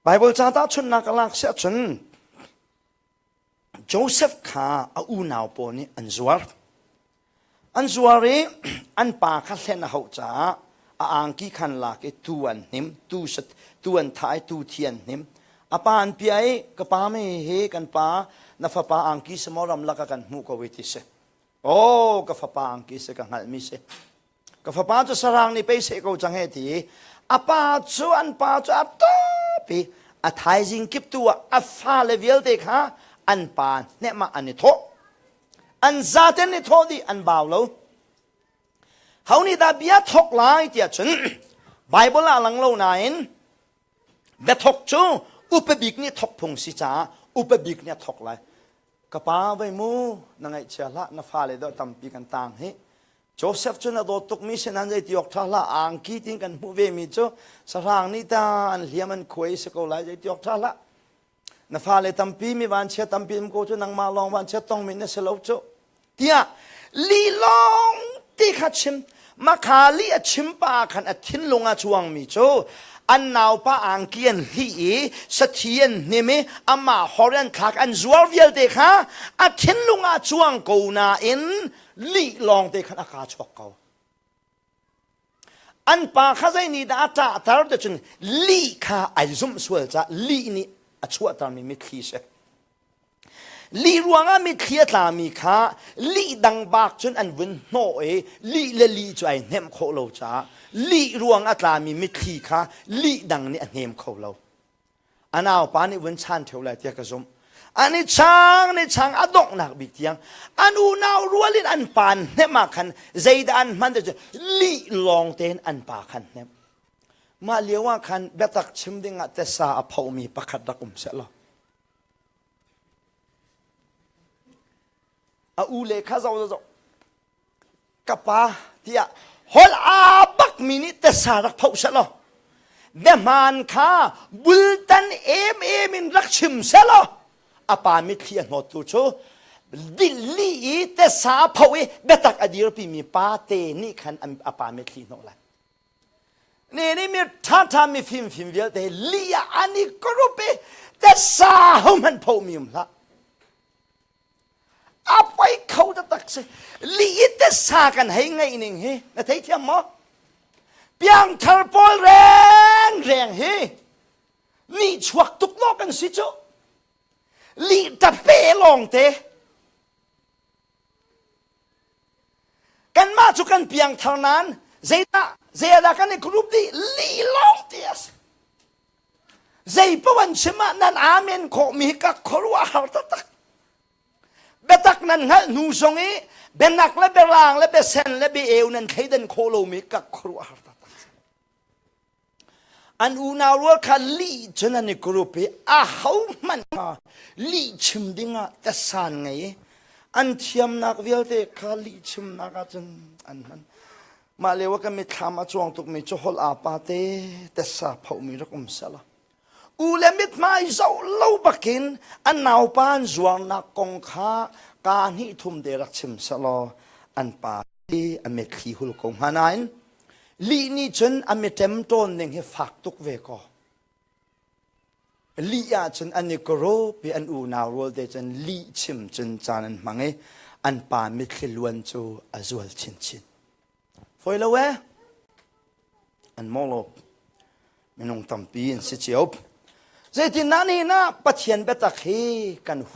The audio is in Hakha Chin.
Bible ca tahchunhnak a lak siah cun Joseph kha a unau pawl nih an zuar. An zuar i an pa kha hlen a hauh caah a angki khan lak i tu an hnim, tu an thah i tu thi an hnim. A pa an piah i ka pa me hi kan pa na fapa angki si maw ramlak ah kan hmuh ko i ti si. Oh ka fapa angki si ka hngalhmi si. Ka fapa cu sarang nih pei seh ko cang he ti a pa cu an pa cu a tap i a thaizing kip tu ah a fale vialte kha an pa hnemh ah an i thawh. An zaten i thawh dih an bau lo. Ho nih dah bia thawk lai tiah cun Bible ah lang lo nain biathawk cu upa bik nih thawk phung si caah upa bik nih a thawk lai. Ka pa vei mu na ngaihchia hlah na fale dawh tampi kan tang hi Joseph cu na dawt tukmi si nan zei ti awk ṭha hlah angki tin kan hmuh ve mi cu sahrang nih ta an hliam an khuai si ko lai zei ti awk ṭha hlah na fale tampi mi vanchia tampi um ko cu nangmah lawng vanchia tongmi na si lo cu tiah lilong ti kha chim makha li a chim pa khan a thinlung a chuangmi cu an naupa angki an hlih i sathi an hnim i amah hor an thlak an zuar vialte kha a thinlung ah chuang ko nain lih lawng te khan a kaa chuak ko an pa kha zei nih dah a ṭahter ti cun lih kha ai zumh sual caah lih nih a chuahtermi mitthli si lih ruangah mitthli a tlami kha lih dang bak cun an vun hnawh i lih le lih cu ai hnemh khawh lo caah lih ruang a tlami mitthli kha lih dang nih a hnem kho lo A naupa nih vun chan ṭheo lai tiah ka zumh. An i chang, an i chang a donghnak bik tiang an unau rual in an pa an hnemh ah khan zeidah an hman ti cu lih lawng tein an pa khan hnemh. Mah lio ah khan biatak chim ding ah tesa a phomi pakhat rak um seh law. A u le kha zoh zoh ka pa tiah holh aa bakmi nih tesa rak phoh seh law biahmaan kha bultan emem in rak chim seh law a pa mitthli a hnawttu cu li i tesa a phoh i biatak a dirpimi pa te nih khan a pa mitthli hnawh lai ne nih mi ṭhaṭha mi fimfim vialte li ah an i group i tesa hohmanh phohmi um hlah A poi kho taktak si. Li te sa kan hei ngeih ning hi na thei thiam maw? Piangthar pawl reng reng hi ni chuak tuk maw kan si cu? Li tape lawng te. Kanmah cu kan piangthar nain zeidah zeidah kan i group dih li lawng te a si. Zei paoh an chim ah nan amen khawhmi hi ka khuaruahhar taktak. Biatak nan hngalh hnu zong i bianak le biarang le biasen le biaeu nan thleidan khawh lomi ka khuaruahhar taktak. An unau rual kha lih cun an i group i ahohmanh kha lih chim dingah tasan ngei i an thiamnak vialte kha lih chimnak ah cun an hman. Mah lio ah kan mitthlam a cuang tukmi cu holh aa pa te tessa phohmi rak um sehla. U le mithmai zoh lo bakin an naupa an zuarnak kong kha kaa hnih thum te rak chim sehlaw an pa hi a mitthli hul ko hnga nain lih nih cun a miṭem tawn ning hi fak tuk ve kaw. Lih ahcun an i group i an unau rual te cun lih chim cun caan an hmang i an pa mitthli luan cu a zual chinchin. Fawi lo ee? An mawlawp. Minung tampi an si cio. Zeitin dah ni na Pathian biatak hi kan hu.